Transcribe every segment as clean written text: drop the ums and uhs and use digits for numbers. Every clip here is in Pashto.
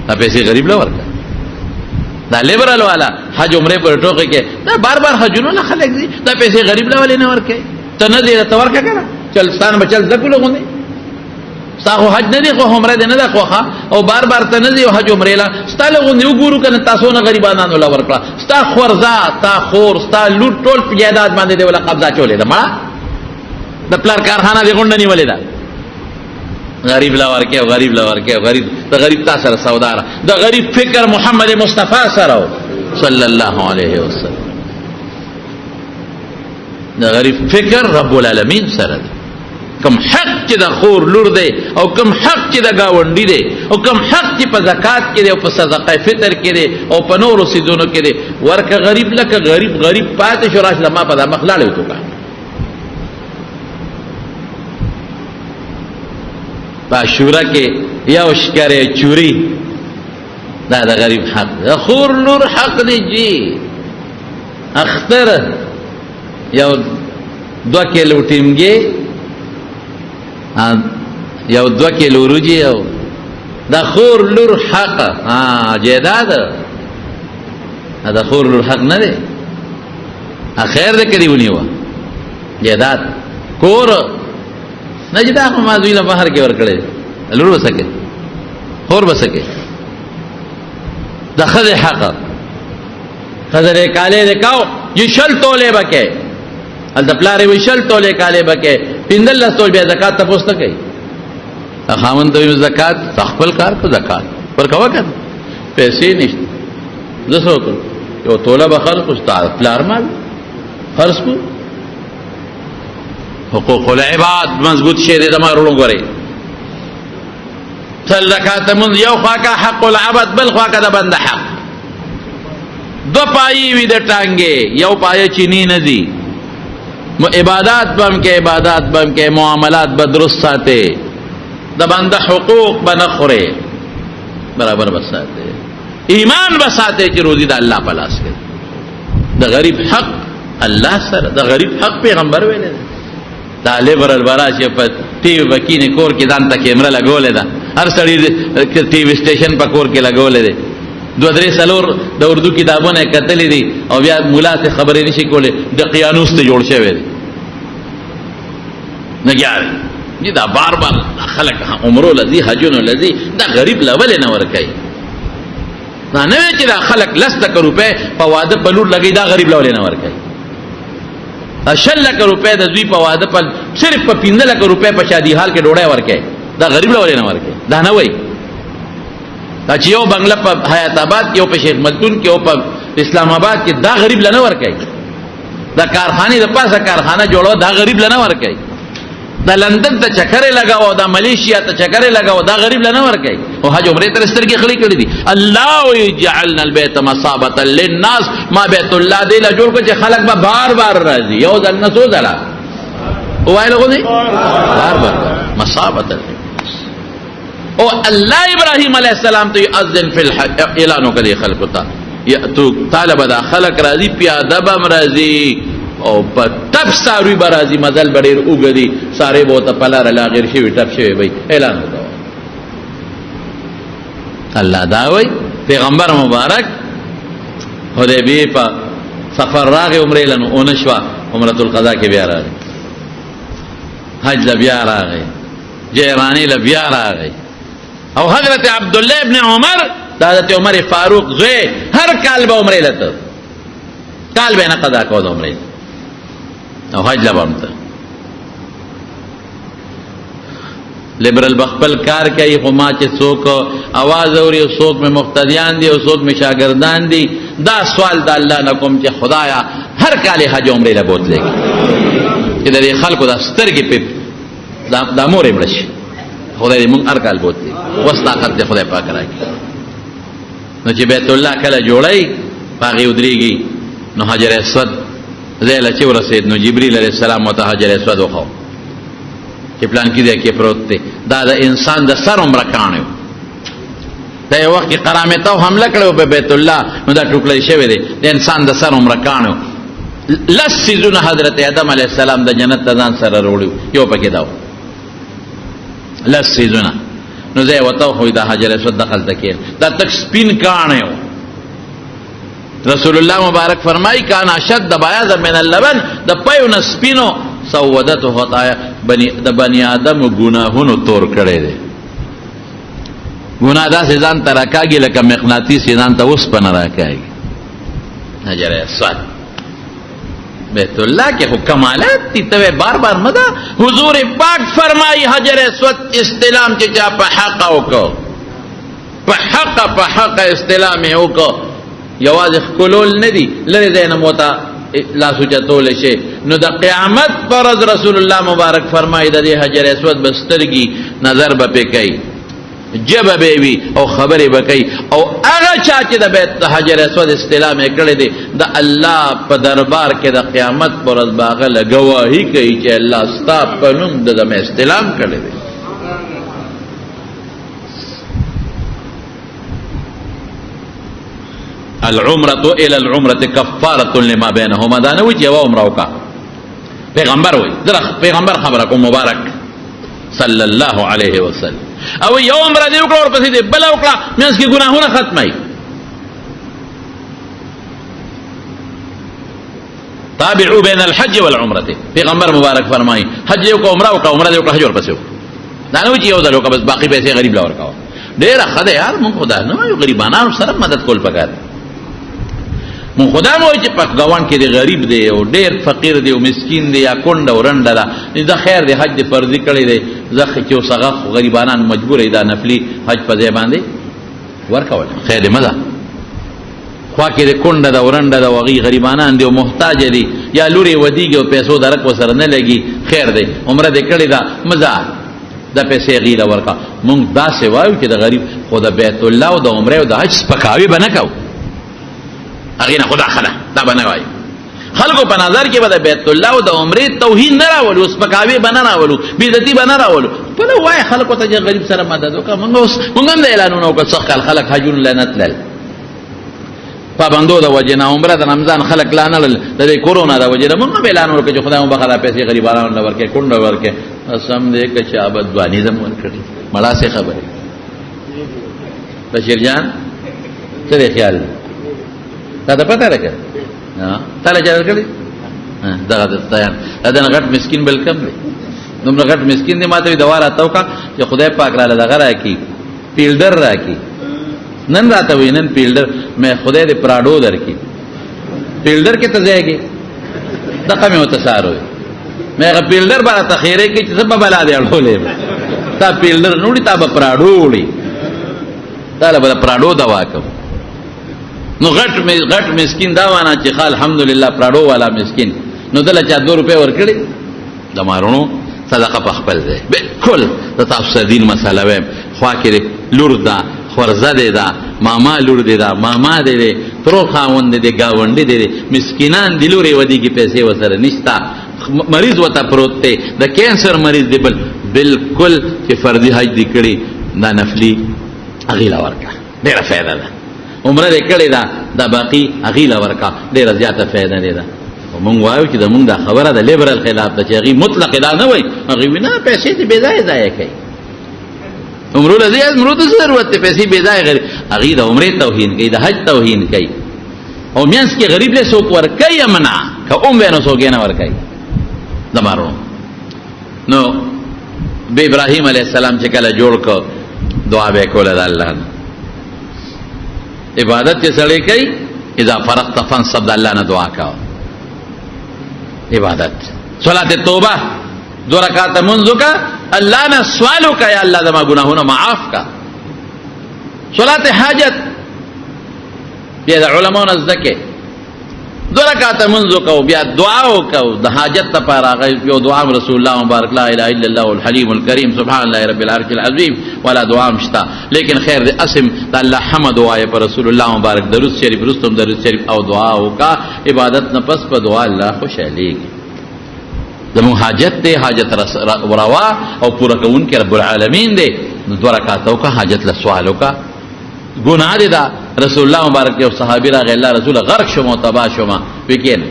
دا پیسې غریب له ورکړه. دا لیبرل والا حج عمره پر ټوکې کې دا بار بار حجونو نه خلک دي، دا پیسې غریب له ولې نه ورکې؟ ته نه دی ته ورکه کنه، چل ستان بچل زکول غوندي ستا خو حج نه دی خو عمره دی نه ده خوخه، او بار بار ته نه دی حج عمره لا ستا له غوندي وګورو کنه، تاسو نه غریبانو لا ورکړه. ستا خورزا، تا خور، ستا لور ټول په جایداد باندې دی ولا قبضه چولې ده، مړه د پلار کارخانه دی غونډه نیولې ده. غریب لا ورکه، غریب لا ورکه، غریب د غریب تا سره سودار، د غریب فکر محمد مصطفی سره صلی الله علیه وسلم، د غریب فکر رب العالمین سره دی. کم حق چې د خور لور دی، او کم حق چې د گاونډي دی، او کم حق چې په زکات کې دی، او په صدقه فطر کې دی، او په نورو سیدونو کې دی، ورکه غریب لکه غریب غریب پاتې شو، راشه ما په دا مخ لاړې وتوکا. په عاشورا کې یو شکرې چوری، دا د غریب حق دی، خور لور حق دی جی. اختر یو 2 کیلو ټیمګي، یو 2 کیلو روجي، یو د خور لور حق. ها جیداد د خور لور حق نه دی، خیر دې کړی ونیو جیداد کور نه چې دا خو ما زوی له بهر کې ورکړی، لور وسکه خور وسکه. د ښځې حق، ښځه دې کالې دې کاو چې 20 تولې به کې، هلته پلار یې وایي 20 تولې کالې به کې، 15 تولې بیا زکات تپوس نه کوي. خاوند ته وایي زکات خپل کار کو، زکات ورکوه که نه، پیسې نشته، زه څه وکړم، یو توله به خرڅ کړو، ستا پلار مال خرڅ کړو. حقوق العباد مضبوط شی دی زما وروڼو. ګورئ سل رکعته مونځ یو خوا کا حق العبد، بل خوا کا د بنده حق. دو پایې وي د ټانګې، یو پایه چینی نه ځي. عبادات به هم کې، عبادات به هم کې، معاملات به درست ساتې، د بنده حقوق به نه خورې، برابر به ساتې، ایمان به ساتې چې روزي د الله په لاس کې. د غریب حق الله سره، د غریب حق پیغمبر ویلی دی. دا لیبرل به راشي په ټي وي به کښېني، کور کې ځان ته کیمره لګولې ده، هر سړي ټي وي سټیشن په کور کې لګولی دی، 2 3 4 د اردو کتابونه یې کتلي دي، او بیا ملا ته خبرې نشي کولی، د قیانوس ته جوړ شوی دی. نه ګیاري دي دا بار بار خلک عمرو لذي حجونو لذي، دا غریب له ولې نه ورکوي؟ دا نه وی چې دا خلک 10 لکه روپۍ په واده په لور لګوي، دا غریب له ولې نه ورکوي؟ 20 لکه روپۍ د دوی په واده په صرف په 15 لکه روپۍ په شادي حال کې ډوډۍ ورکوي، دا غریب له ولې نه ورکوي؟ دا نه وایي دا چې یو بنگله په حیات آباد کې، یو په شیخ ملتون کې، یو په اسلام آباد کې، دا غریب له نه ورکوي. دا کارخانې د پاسه کارخانه جوړو، دا غریب له نه ورکوي. دا لندن ته چکرې لګاو، دا ملیشیا ته چکرې لګاو، دا غریب له نه ورکوي. او حج عمرې تر سترګې خړې کړې دي. الله جعلنا البيت مثابة للناس، ما بیت الله دې له جوړ کړ چې خلک به بار بار راځي، یو ځل نه څو ځله وایي له دې بار بار مثابة للناس. او الله ابراهيم عليه السلام ته اذن فی الحج اعلان وکړي خلکو ته، یاتو طالب دا خلک راځي، پیاده به راځي او په ټپ ساروي به راځي، مزل به ډېر اوږد دي، سارې به ورته په لاره لا غیر شوي ټپ شوی وي. اعلان وکړه. الله دا وایي پیغمبر مبارک حدیبیې په سفر راغی عمرې له، نو ونه شوه، عمرة القضا کې بیا راغی، حج له بیا راغی، جیرانی له بیا راغی. او حضرت عبدالله ابن عمر د حضرت عمر فاروق زوی هر کال به عمرې له ته، کال به نه قضا کوه د عمرې او حج له به هم ته. لیبرل بخپل کار کوي، خو ما چې څوک اواز اوري او څوک مې مقتدیان دي او څوک مې شاګردان دي، دا سوال د الله نه کوم چې خدایا هر کال حج عمرې له بوتلې چې د خلکو د سترګې په دا مور یې مړه شي. خدای دې موږ هر کال بوتلې، وس طاقت دې خدای پاک راکړي. نو چې بیت الله کله جوړی په هغې ودرېږي، نو حجر اسود ځای له چې ورسېد، نو جبریل علیه السلام ورته حجر اسود وښود چې پلان کې ځای کې پروت دی. دا د انسان د سر عمره کاڼی و. دا یو وخت کې قرامطه حمله کړې وه په بیت الله، نو دا ټوکړی شوی دی، د انسان د سر عمره کاڼی و. لس څیزونه حضرت آدم علیه السلام د جنت ته ځان سره راوړي، یو پکې دا و، لس څیزونه. نو زه وته خو دا حجر اسود دخل تکین دا تک سپین کانه رسول الله مبارک فرمای کان اشد بیاض من اللبن د پيو نه سپینو سودته خطایا بنی د بنی آدم ګناهونو تور کړي دي. ګناه داسې ځان ته راکاږي لکه مقناطیس چې ځان ته اوسپنه راکاږي. حجر اسود بیت الله کې خو کمالات دي، ته بار بار مده. حضور پاک فرمایي حجر اسود استلام چې چا په حق وکړ، په حق په حق استلام یې وکړ، یوازې ښکلول نه دي، لرې ځای نه مو ته لاس اوچتولی شي. نو د قیامت پر ورځ رسول الله مبارک فرمایي د دې حجر اسود به سترګي نظر به پې کوي، ژبه به وي او خبرې به کوي، او هغه چا چې د بیت د حجر اسود استلام یې کړی دی د الله په دربار کې د قیامت پر ورځ به هغه له ګواهي کوي چې الله ستا په نوم د ده مې استلام کړی دی. العمرة الى العمرة کفارة لما بينهما، دا نه وایي چې یوه عمره وکړه، پیغمبر وایي، زه پیغمبر خبره کوم مبارک صلی الله علیه وسلم، او یو عمره دې وکړه ورپسې دې بله وکړه، منځ کې ګناهونه ختموي. تابعوا بین الحج والعمرة، پیغمبر مبارک فرمایي حج دې وکړه عمره وکړه، عمره دې وکړه حج ورپسې وکړه. دا نه وایي چې یو ځل وکړه بس باقي پیسې غریب له ورکوه. ډېره ښه ده یار، مونږ خو دا نه وایو غریبانانو سره مدد کول پکار دی. مونږ خو دا نه وایو چې په ګاونډ کې دی غریب دی او ډېر فقیر دی او مسکین دی یا کونډه او رنډه ده، دا خیر دی حج دی فرضي کړی دی، زه چې اوس هغه خو غریبانان مجبور دی دا نفلي حج په ځای باندې ورکول خیر دی. مه ده خوا کې د کونډه ده ورنډه ده هغوی غریبانان دي او محتاج دي، یا لور یې ودیږي او پیسو درک ورسره نه لګي، خیر دی عمره دې کړې ده مه ځه دا پیسې هغې له ورکړه. مونږ داسې وایو چې د غریب خو د بیت الله او د عمرې او د حج سپکاوی به نه کوو، هغې نه خدا ښه ده دا به نه وایو. خلکو په نظر کې به د بیت الله او د عمرې توهین نه راولو، سپکاوی به نه راولو، بېعزتي به نه راولو، خپله وایه خلکو ته چې غریب سره مدد وکړه. مونږ اوس مونږ هم د اعلانونه وکړل، سږ کال خلک حجونو له نه تلل، پابندو د وجې نه عمره د رمضان خلک لا نه لړل د دې کورونا د وجې نه، مونږ هم اعلان وکړ چې خدای مو بخښه دا پیسې غریبانو له ورکړي، کونډه ورکړي، قسم دې که چا به دواني زم ورکړي. مړه څه خبرې بشیر جان، څه دې خیال دی؟ تا ته پته ده که نه؟ تا له چا ورکړي؟ دغه د تیان دا د غټ مسکین بل کم دی، دومره غټ مسکین دی. ما ته دوا راته وکړه چې خدای پاک راله دغه راکړي، پیلډر راکړي. نن راته وی نن پیلډر مې خدای دې پراډو درکړي، پیلډر کې ته ځایږي دغه مې ورته سار وی، مې هغه پیلډر به راته خیرې کړي چې څه به بلا دې اړولې، تا پیلډر نه وړي تا به پراډو وړي، تا له به پراډو دوا کوم. نو غټ مسکین دا وانا چې خا الحمدلله پراډو والا مسکین، نو دله چا 2 روپۍ ورکړي د مارونو صدقه په خپل ځای بالکل. د تاسو سره دین مسله وایم، خوا کې لور ده، خورزه دی ده، ماما لور دی ده، ماما دی دی، ترور خاوند دی دی، ګاونډي دی دی، مسکینان دي، لورې ودیږي پیسې ورسره نشته، مریض ورته پروت دی، د کینسر مریض دی، بل بالکل چې فرضي حج دی کړي دا نفلي هغې له ورکړه، ډېره فایده ده. عمره دې کړې ده دا باقي هغې له ورکړه، ډېره زیاته فایده دی ده. مونږ وایو چې د مونږ دا خبره د لیبرل خلاف ده چې هغې مطلق دا نه وایي، هغې وایي نه پیسې دې بې ځایه ضایع کوي، عمرو له ځای عمرو ته ضرورت دی، پیسې بې ځایه غریب هغې د عمرې توهین کوي، د حج توهین کوي، او مینځ کې غریب له څوک ورکوي هم نه، که هم وی نو څوک یې نه ورکوي. د مارو نو به ابراهیم علیه السلام چې کله جوړ کړ دعا به یې کوله د الله نه. عبادت چې سړی کوي اذا فرغت فانصب، د الله نه دعا کوه. عبادت صلات توبه 2 رکعات منځ وکړه، الله نه سوال وکړه یا الله زما ګناهونه معاف کړه. صلات حاجت بیا د علماو نه زده کړې، 2 رکعات منځ وکړه بیا دعا وکړه د حاجت لپاره. هغه یو دعا رسول الله مبارک لا اله الا الله الحلیم الکریم سبحان الله رب العرش العظیم ولا دعا مشتا. لیکن خیر دې اسم د الله حمد وایه پر رسول الله مبارک، درود شریف رستم درود شریف او دعا وکړه. عبادت نه پس په دعا الله خوشالېږي. زموږ حاجت دی، حاجت روا او پوره کوونکی رب العالمین دی. نو 2 رکعات وکړه، حاجت له سوال وکړه. ګناه دی دا. رسول الله مبارک یو صحابي راغی، الله رسول غرق شوم او تباه شوم، وکین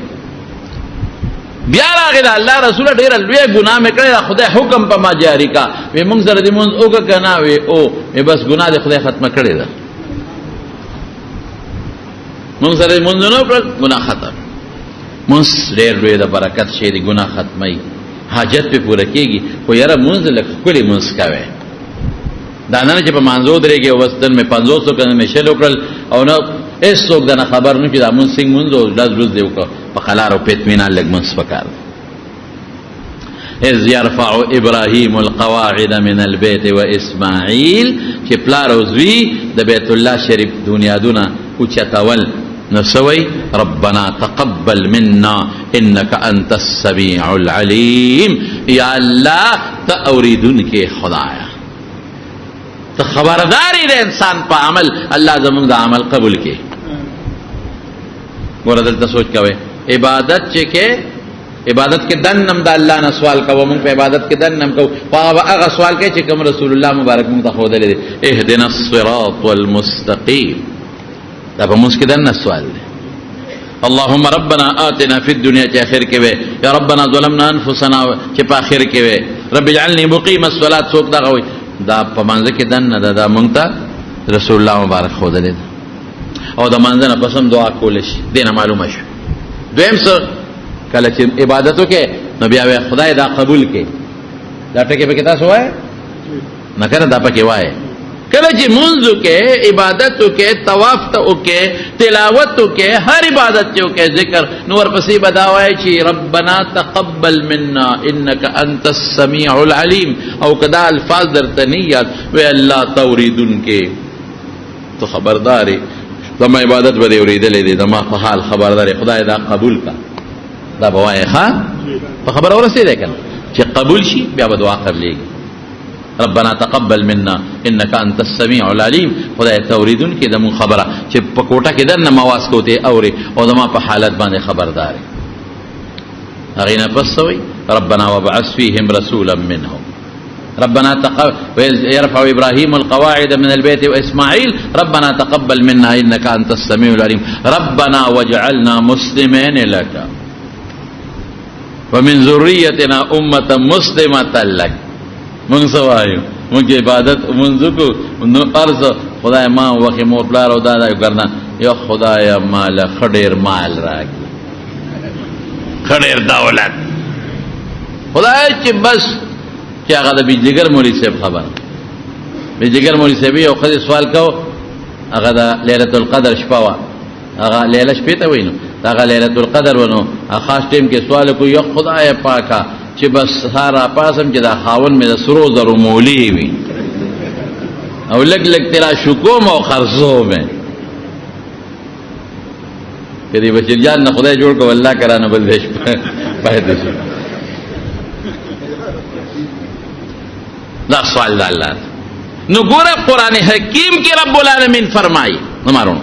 بیا راغی دا الله رسول ډیره لوی ګناه مې کړې، خدای حکم په ما جاری کا، وی مونږ سره دې مونږ وکړه کنه، وی او وی بس ګناه دې خدای ختمه کړې ده، مونږ سره مونږ نه وکړه ګناه ختم. مونږ ډیر لوی د برکت شی دی، ګناه ختمي، حاجت په پوره کیږي. خو یاره مونږ لږ ښکلی مونږ کوي، دا نه چې په مانزو درېږي او بس نن مې 50 وکړل، نن مې 20 وکړل او نه هېڅ څوک دنه خبر نه چې دا مونږ څنګه مونږ او لس ورځ دی وکړه. په قلار او په اطمینان لږ مونږ پکار دی. اذ يرفع ابراهيم القواعد من البيت واسماعيل، چې پلار او زوی د بیت الله شریف دنیادونه اوچتول، نو سوی ربنا تقبل منا انك انت السميع العليم، یا الله ته اوریدونکې خدایا، ته خبردارې د انسان په عمل، الله زمونږ د عمل قبول کړي. ګوره دلته سوچ کوي، عبادت چې کې عبادت کې دنم د الله نه سوال کوو، مونږ په عبادت کې دنم کوو، خو هغه هغه سوال کوي چې کوم رسول الله مبارک مونږ ته ښودلی دی، اهدنا الصراط المستقیم، دا په مونږ کې دنه سوال دی. اللهم ربنا آتنا في الدنيا چې اخر کې وي، یا ربنا ظلمنا انفسنا چې په اخر کې وي، رب اجعلني مقيم الصلاه، څوک دغه وي دا په منځ کې دنه ده، دا مونږ ته رسول الله مبارک ښودلی دی او د منځ نه پسم دعا کول شي، دینه معلومه شو. دویم څه، کله چې عبادت وکې نو بیا وای خدای دا قبول کړي، دا ټکی به تاسو وای نه کنه، دا پکې وای. کله چې مونږ وکې، عبادت وکې، طواف ته وکې، تلاوت وکې، هر عبادت چې وکې، ذکر، نو ورپسې به دا وای چې ربنا تقبل منا انك انت السميع العليم، او کدا الفاظ درته نه یاد وی الله توریدونکې ته خبردارې، زما عبادت به دې اورېدلې دی، زما په حال خبردارې، خدای دا قبول کا، دا به وایې. ښه په خبره ورسېدی که نه؟ چې قبول شي بیا به دعا قبلېږي. ربنا تقبل منا انك انت السميع العليم، خدای ته اورېدونکې زموږ خبره چې په کوټه کې دننه مواز کوتې اورې او زما په حالت باندې خبردار یې. هغې نه پس څه وایي؟ ربنا وابعث فيهم رسولا منهم، ربنا تقبل، يرفع ابراهيم القواعد من البيت واسماعيل، ربنا تقبل منا انك انت السميع العليم، ربنا واجعلنا مسلمين لك ومن ذريتنا امه مسلمه لك. مونږ څه وایو؟ مونږ عبادت مونږ کو نو ارز خدای ما وخه مور پلار او دادا ګرځا، یا خدای مال خډیر مال راکې، خډیر دولت خدای چې بس چې هغه د بجلیګر مولوي صاحب خبر، بجلیګر مولوي صاحب یو خدای سوال کو، هغه د ليله القدر شپه وه، هغه لیله شپې ته وینو، هغه ليله القدر ونو خاص ټیم کې سوال کو، یو خدای پاکه چې بس سهار راپاسم چې دا خاون مې د سرو زرو مولی وي او لږ لږ ترا شکوم او خرڅوم. کدی بشیر جان نه خدای جوړ کو الله کرانه بل دیش پاتې شي. دا سوال د الله. نو ګوره قرآن حکیم کې رب العالمین فرمایي نو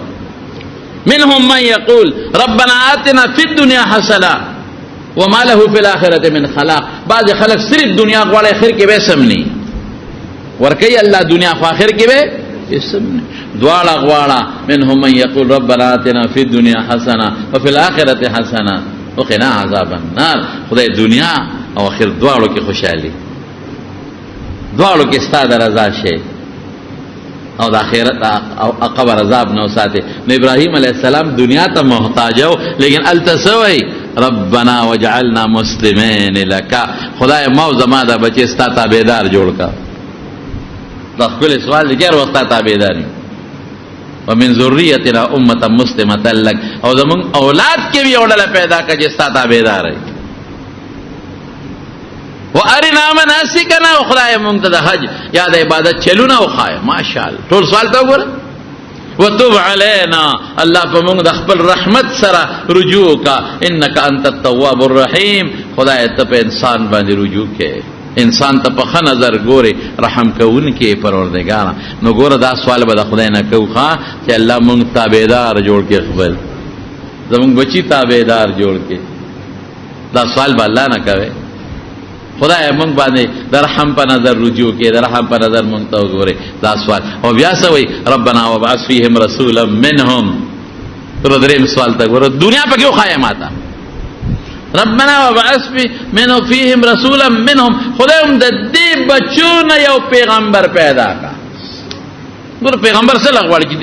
منهم من يقول ربنا آتنا في الدنيا حسنه وما له في الاخره من خلاق. بعض خلق صرف دنیا غواړي، اخر کې به سم نه ورکي، الله دنیا خو اخر کې به سم نه، دواړه غواړه. منهم من يقول ربنا آتنا في الدنيا حسنه وفي الاخره حسنه وقنا عذاب النار. خدای دنیا او اخر دواړو کې خوشحالي، دواړو کې ستا د رضا شي او د آخرت او قبر عذاب نه وساتي. نو ابراهيم عليه السلام دنیا ته محتاج او لیکن التسوي ربنا وجعلنا مسلمين لك، خدای ما او زما د بچي ستا تابعدار جوړ کا. دا خپل سوال دی، هر وخت تابعدار یو. ومن ذریتنا امه مسلمه لك، او زمون اولاد کې یو ډله پیدا کړي چې ستا تابعدار وي. وارنا مناسکنا، او خدای مونږ ته د حج یا د عبادت چلونه وخایه. ماشاءالله ټول سوال ته وګوره. وتب علينا، الله په مونږ د خپل رحمت سره رجوع کا، انك انت التواب الرحيم. خدای ته په انسان باندې رجوع کې، انسان ته په ښه نظر ګوري، رحم کوونکی پروردګار. نو ګوره دا سوال به د خدای نه کوو ښه چې الله مونږ تابعدار جوړ کړي، خپل زمونږ بچي تابعدار جوړ کړي. دا سوال به الله نه کوي. خدای مونږ باندې د رحم په نظر رجوع کې، د رحم په نظر مونږ ته وګوري دا سوال. او بیا څه وایي؟ ربنا وابعث فيهم رسولا منهم. تر دریم سوال ته ګوره، دنیا پکې وښایه ماته. ربنا وبعث من فيهم رسولا منهم، خدای هم د دې بچو نه یو پیغمبر پیدا کا. ګور پیغمبر څه لغواړي؟